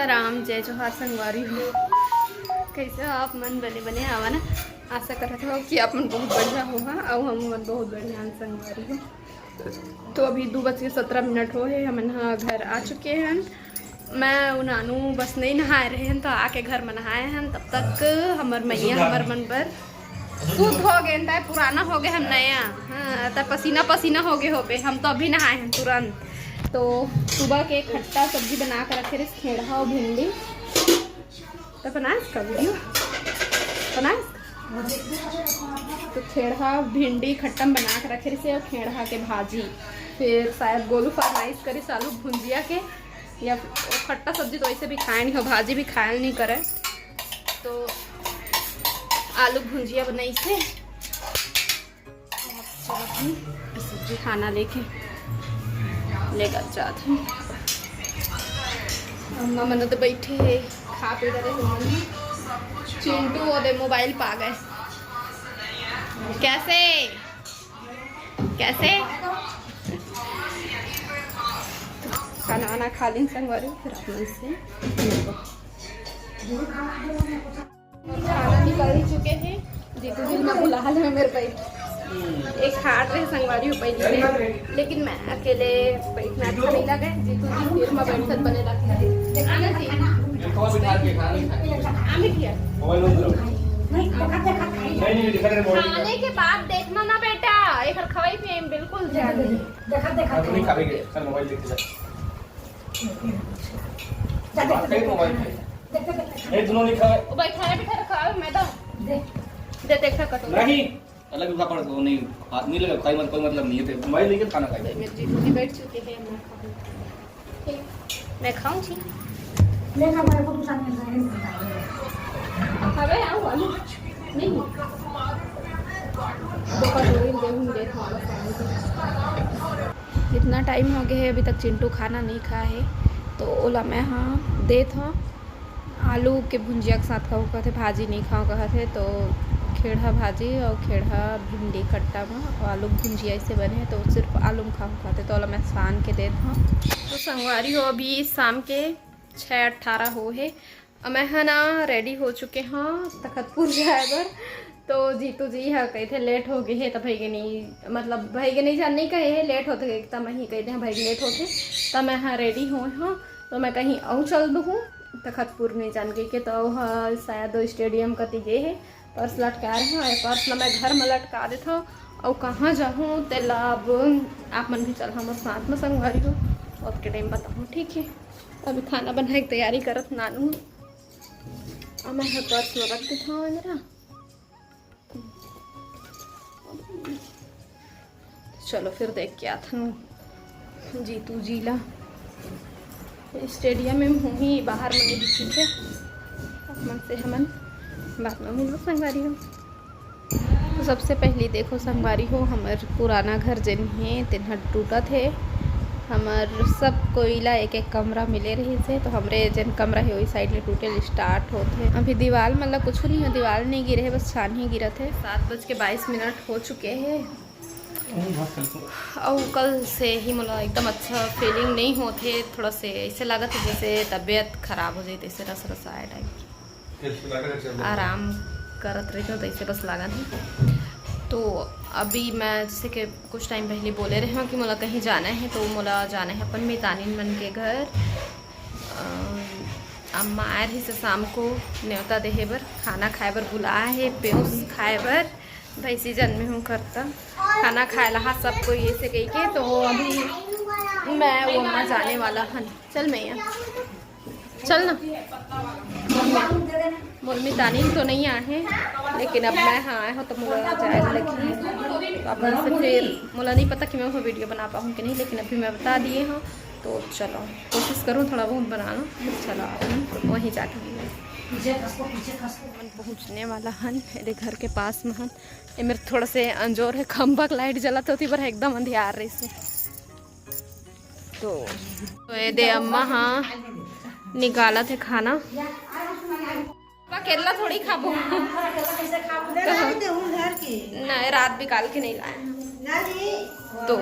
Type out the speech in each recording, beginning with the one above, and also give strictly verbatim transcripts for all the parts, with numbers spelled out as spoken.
राम, जय जोहार संगवारी हो। कैसे हो आप मन? बने बने हवा ना? आशा करत हो कि आप मन बहुत बढ़िया हो, हाँ, अउ हम मन बहुत बढ़िया हन संगवारी हो। तो अभी दू बज के सत्रह मिनट हो हे, हमन ह घर आ चुके हन। मैं अउ नानू बस नहीं नहाए रहे हन, तो आके घर में नहाए हन। तब तक हमर मैया हमर मन बर शुद्ध हो गए, तय पुराना हो गए हम नया। हाँ, तय पसीना पसीना हो गए होबे। हम तो अभी नहाए हन तुरंत। तो सुबह के खट्टा सब्जी बना के रखे रहिस, खेड़हा अउ भिंडी। तो बनाएस का वीडियो? बनाएस का? तो खेड़हा भिंडी खट्टा म बना के रखे रहिस अउ खेड़हा के भाजी। फिर शायद गोलू फरमाइश करिस आलू भुंजिया के, या वो खट्टा सब्जी तो वैसे भी खाए नहीं हो, भाजी भी खायल नहीं करे, तो आलू भुंजिया बनाइस हे। अब चलत हन सब्जी खाना लेके, लेकर जात हन। अम्मा मन तो बैठे हे, खा पी डरे हे मन। चिंटू ओदे मोबाइल पा गए। कैसे? कैसे? खाना वाना खा लिन संगवारी, फिर आप मन से मिलबो। खाना निकल ही चुके हैं। जीतू जी मैं बुला ले मेरे बैठ। एक खाट रहे संगवारी हो पहली में, लेकिन मैं अकेले बैठना अच्छा नहीं लगे। जीतू जी फिर मैं बैठत बने लगता है। देखा ना जी? हाँ, बिटिया। खाने के बाद देखना ना बेटा, एक खवाई पे बिल्कुल ध्यान नहीं। देखा, देखा। अब नहीं खावे के, चल मोबाइल देखते जा। जा, देख, बात कहीं मोबाइल पे। देख, देख, देख। ए, दोनों नहीं खावे। ओ भाई, खाना भी खा रखा है, मैं तो। दे। दे, देख रहा कटोरा। नहीं, अलग उठा पड़, वो नहीं, हाथ नहीं लगा, कोई मत-, कोई मतलब नहीं है, तो मोबाइल लेके खाना खाए। मेरे जीजू जी बैठ चुके हैं, मैं खाऊंगी। ठीक, मैं खाऊं जी। ले खा, मेरे को तो सामने से नहीं खाना है। अबे, आओ, आलू। नहीं। दो कटोरी दे हूं, दे खाओ, खाओ। इतना टाइम हो गया है, अभी तक चिंटू खाना नहीं खाया है, तो ओला मैं हाँ देत हूँ। आलू के भुंजिया के साथ खाऊँ कहत हे, भाजी नहीं खाऊँ कहत हे, तो खेड़हा भाजी और खेड़हा भिंडी खट्टा में और आलू के भुंजिया ऐसे बने हैं, तो सिर्फ आलू में खाऊँ कहत हे, तो ओला मैं सान के देत हूँ। तो संगवारी हो, अभी शाम के छः अट्ठारह हो हे, अउ मैं ह ना रेडी हो चुके हव तखतपुर जाए बर। तो जीतू जी ह कहिथे लेट हो गए हे, त भई के नहीं, मतलब भई के नहीं जान नहीं कहे हे, लेट होथे, त मैं ही कहिथे भई लेट होथे, त मैं ह रेडी होए हव, तो मैं कहीं अउ चल दूँ तखतपुर नहीं जान कहिके। तो ह शायद स्टेडियम कति गे हे, पर्स लटका रहे हव, पर्स ल मैं घर में लटका देथव, अउ कहाँ जाहूँ तेला अब आप मन भी चल हमर साथ में संगवारी हो, अब के टाइम बताहूँ, ठीक है। अभी खाना बनाए के तैयारी करत नानू। अब मैं ह पर्स में रख देथव मेरा। चलो फिर देख के आथन जीतू जी ला। स्टेडियम में हूँ ही, बाहर में नहीं दिखी थे। मन से हमन बाद में मिलबो संगवारी हो। तो सबसे पहली देखो संगवारी हो, हमर पुराना घर जेन हे तेन ह टूटत हे। हमर सब कोई ला एक एक कमरा मिले रहिस हे, तो हमरे जेन कमरा हे वही साइड ले टूटे ले स्टार्ट होत हे। अभी दीवाल मन ला कुछ नहीं हो, दीवाल नहीं गिरे हे, बस छान ही गिरत हे। सात बज के बाईस मिनट हो चुके हे। अउ कल से ही मोला एकदम अच्छा फीलिंग नहीं होत हे, थोड़ा से ऐसे लागत हे जैसे तबीयत खराब हो जाए, ऐसे रस रस आए टाइप। आराम करत रहिथों, तइसे बस लागत हे। तो अभी मैं जैसे कि कुछ टाइम पहले बोले रहे हूँ कि मोला कहीं जाना है, तो मोला जाना है अपन मितानिन मन के घर। अ, अम्मा आए रहिस शाम को न्योता देहे बर, खाना खाए बर बुलाए हे, पेउस खाए बर, भैंसी जन्मे हूँ करता खाना खाए ला, हाँ, सब कोई ऐसे कही के। तो अभी मैं वो अम्मा जाने वाला हन। चल मैया, चल ना। मोर मितानिन तो नहीं आए हैं, लेकिन अब मैं हाँ आए हूँ तो मोला जाए लगही। तो अपन से फिर मोला नहीं पता कि मैं वो वीडियो बना पाऊँ कि नहीं, लेकिन अभी मैं बता दिए हूँ। तो चलो कोशिश करूँ थोड़ा बहुत बनाना। चलो अपन वहीं जाके मिलते हैं। अपन पहुँचने वाला हन, एदे घर के पास में हन। ये मेरे थोड़ा से अंजोर है, खंभा के लाइट जलत होती पर एकदम अंधियार रही से। तो, तो ये दे अम्मा हाँ निकालत हे खाना। अकेला थोड़ी खाबो। नहीं, रात बिकाल के नहीं लाए हैं। तो,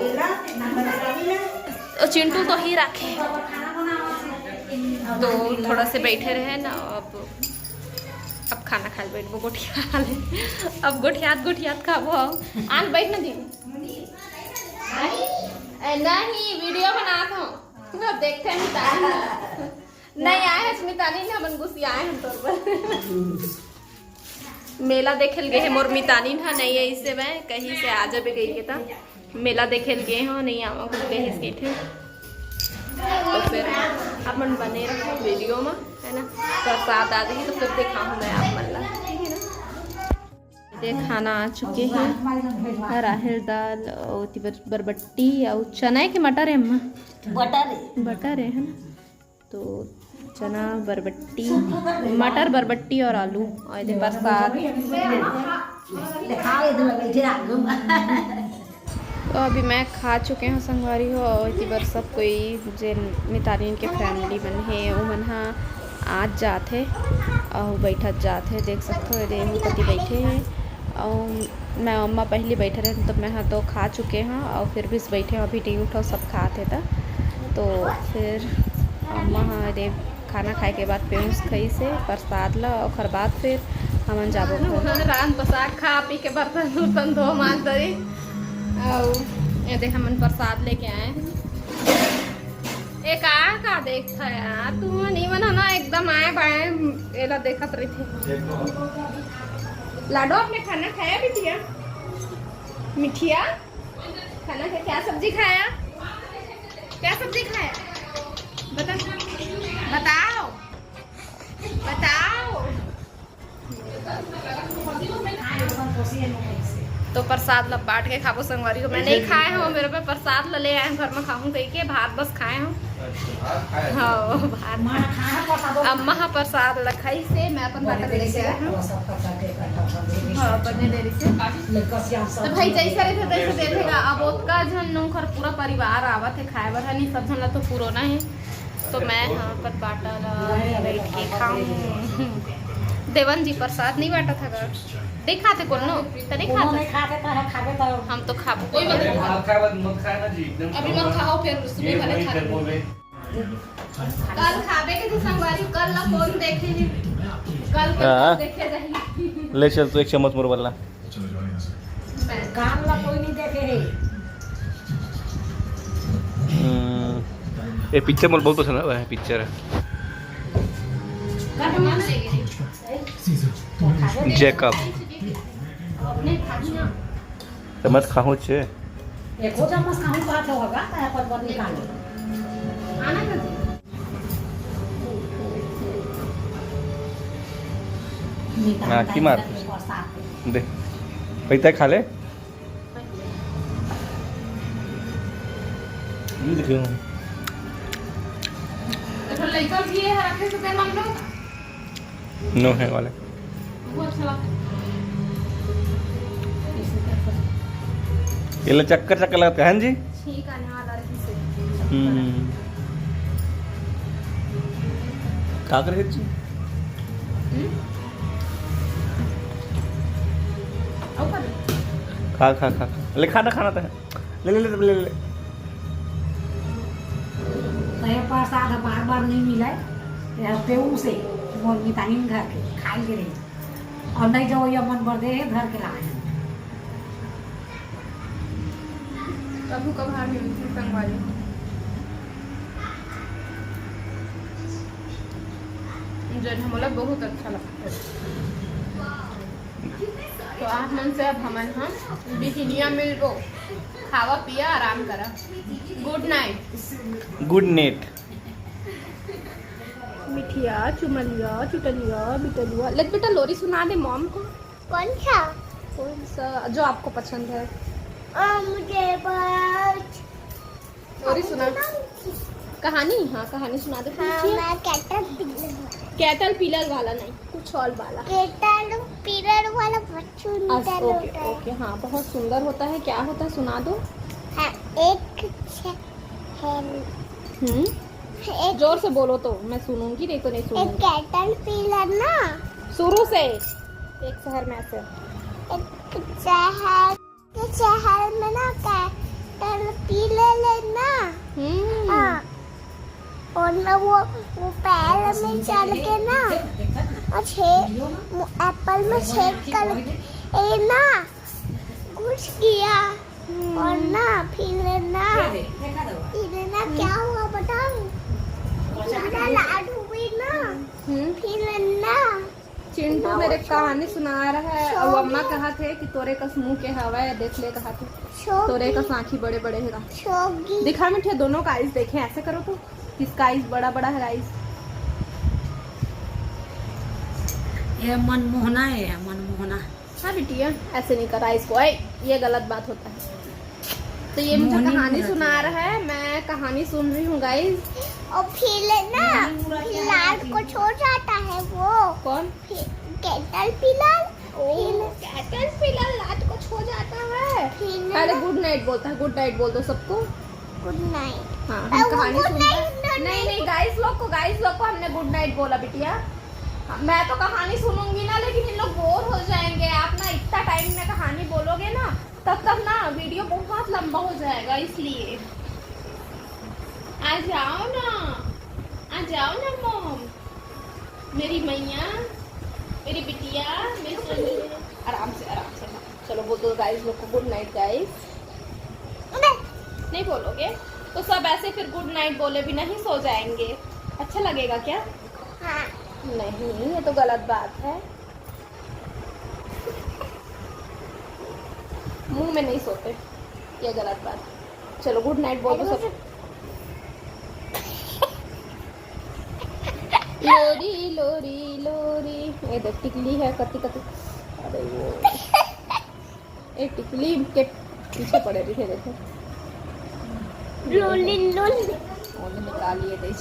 तो चिंटू तो ही रखे। तो थोड़ा से बैठे रहे ना, अब अब खाना खाए बैठबो, गोठिया ले। अब गोठियात गोठियात खाबो हम। आन बैठ ना दी। ए, नहीं, वीडियो बनात हूँ। अब देखते हैं मितानी। नहीं आए हैं मितानी, हमन गुस्सियाए हैं तोर पर। मेला देखे ल गे हे मोर मितानी ह, नहीं है इससे मैं कहीं से आ जाबे कही के त मेला देखे ल गे हो, नहीं आवा कुछ कहीं से थे। तो फिर अपन बने रहो वीडियो में, है ना। प्रसाद आ जाही तो फिर देखा हूँ मैं आप मन ला, ठीक है ना। ये खाना आ चुके हैं, राहेर दाल और ती बर-, बरबट्टी और चना है कि मटर है अम्मा? बटर है। बटर है, है ना। तो चना बरबट्टी, मटर बरबट्टी और आलू और ये प्रसाद। तो अभी मैं खा चुके हूँ संगवारी हो, और इति बर सब कोई जे मितानिन के फैमिली मन हे, उमन ह आज जात हे और बैठत जात हे। देख सकते हो, ये कति बैठे हैं और मैं अम्मा पहली बैठे रहे तो मैं ह तो खा चुके हैं और फिर भी बैठे हैं, अभी टी उठो सब खात हे त। तो फिर अम्मा ह दे खाना खाए के बाद पेउस खाई से प्रसाद ला, ओकर बाद फिर हमन जाबो घर। रांध पसा खा पी के बर्तन उर्तन धो मांज दरी। अउ ये दे हमन प्रसाद लेके आए हैं। ए का, का देखत है यार तू? नहीं मना ना, एकदम आए बाए एला देखत रहिथे। लाडो, आपने खाना खाया बिटिया? मिठिया, खाना का क्या सब्जी खाया? क्या सब्जी खाया? बता, बताओ, बताओ। तो प्रसाद ला बांट के खाबो संगवारी हो। मैं नहीं खाए हूँ, मेरे पे प्रसाद ला ले आए हूँ घर में खाऊँ कह के, भात बस खाए हूँ। हाँ, भात। अम्मा ह प्रसाद ला खाई से मैं अपन बाटा ले लेके आए हूँ। हाँ, बने ले रही से। तो भाई जैसे रहिथे तैसे देथे गा। अब ओतका झन नोखर पूरा परिवार आवत हे खाए बर, है नी, सब झन ला तो पुरोना हे। तो मैं हाँ अपन बाटा ला बैठ के खाऊँ। देवन जी प्रसाद नहीं बांटा था गा? नहीं खाते कोनो, तो नहीं कोनो खाते। नहीं खाते तो है, खाबे तो। हम तो खाबो। कोई बात नहीं। मत खाए, मत, मत खाए ना जी, एकदम अभी मत खाओ, फिर सुबह ये वाले वही खा कर लेंगे। बोले। कल खाबे के तो संगवारी, कल ला कौन देखे है? कल के हाँ। देखे जाही। ले चल तू एक चम्मच मोर वाला। मैं कान ला कोई नहीं देखे है। हम्म, ये पिक्चर मोर बहुत पसंद है, पिक्चर है। कट मन लेगे। जेकब। तो मत खाहूँ छे। एको चम्मच खाहूँ बात होगा, मैं अपन बन निकाल। हाँ, की मार? दे। पैसा खा ले। ये देख रहे हो? तो लड़का भी है, रखे से तेल मांग लो। नो है वाले। वो अच्छा लगता है। ये लो चक्कर चक्कर लगता है जी। छींक आने वाला है इसे। हम्म। का करे जी? हम्म? आओ कर। खा, खा, खा, खा। ले खाना, खाना तो है। ले, ले, ले, ले, ले। तो ये प्रसाद बार बार नहीं मिला है। ये पेऊ से मोर मितानिन घर के खाई के रही। और नहीं जो ये मन बर दे है घर के लाए हैं। कभू कभार मिलती संगवारी। जन हमला बहुत अच्छा लगता है। तो आप मन से अब हमन हम बिहिनिया मिलबो, खावा पिया आराम करा। गुड नाइट। गुड नाइट। मिठिया, चुमलिया, चुटलिया, बिटलिया। ले बेटा लोरी सुना दे मॉम को। कौन सा? कौन सा जो आपको पसंद है? आ, मुझे बहुत स्टोरी सुना। कहानी, हाँ, कहानी सुना दे। हाँ, मैं कैटरपिलर। कैटरपिलर वाला नहीं, कुछ और वाला। कैटरपिलर वाला बहुत सुंदर होता है। ओके, हाँ, बहुत सुंदर होता है। क्या होता है, सुना दो। हाँ, एक शहर। हम्म। एक जोर से बोलो तो मैं सुनूंगी, नहीं तो नहीं सुनूंगी। कैटरपिलर ना। शुरू से। एक शहर में ऐसे। एक शहर, शहर में ना कैटरपिलर है ना। हम्म। हाँ। और तो वो वो पैर में चढ़ के ना, और छे एप्पल में छेद कर, ए ना, घुस गया। और ना, फिर ना, फिर ना क्या हुआ बताऊं? फिर ना लाड हुई ना। हम्म। फिर ना, चिंटू मेरे कहानी सुना रहा है और अम्मा कहा थे कि तोरे कस मुंह के हवा है, देख ले कहा थे। तोरे कस आंखी बड़े बड़े है। दिखा मिठिया, दोनों का आइज देखे, ऐसे करो तो, किसका आइज बड़ा बड़ा है गाइस? ये मनमोहना है, मनमोहना। हाँ बिटिया, ऐसे नहीं करा इसको। ए, ये गलत बात होता है। तो ये मुझे कहानी सुना रहा है, मैं कहानी सुन रही हूँ गाइस। और फिर ना, फिर लाड को छो जाता है वो। कौन? कैटरपिलर। ओ, कैटरपिलर लाड को छो जाता है। अरे गुड नाइट बोलता है, गुड नाइट बोल दो सबको। गुड नाइट। हाँ, हम कहानी सुन रहे हैं। नहीं नहीं, गाइस लोग को, गाइस लोग को हमने गुड नाइट बोला बिटिया। मैं तो कहानी सुनूंगी ना, लेकिन इन लोग बोर हो जाएंगे। आप ना इतना टाइम में कहानी बोलोगे ना, तब तक ना वीडियो बहुत लंबा हो जाएगा, इसलिए आ जाओ ना, आ जाओ ना मॉम, मेरी मैया, मेरी बिटिया, मेरी सोनी। आराम से, आराम से। चलो बोल दो गाइस लोग को गुड नाइट गाइस। नहीं बोलोगे तो सब ऐसे फिर गुड नाइट बोले बिना ही सो जाएंगे। अच्छा लगेगा क्या? हाँ। नहीं, ये तो गलत बात है। मुंह में नहीं सोते, ये गलत बात। चलो गुड नाइट बोल दो सब। लोरी लोरी लोरी। ये देख टिकली है कति कति। अरे वो एक टिकली के पीछे पड़े दिखे, देखो। Lolly lolly. वो भी निकालिए दे।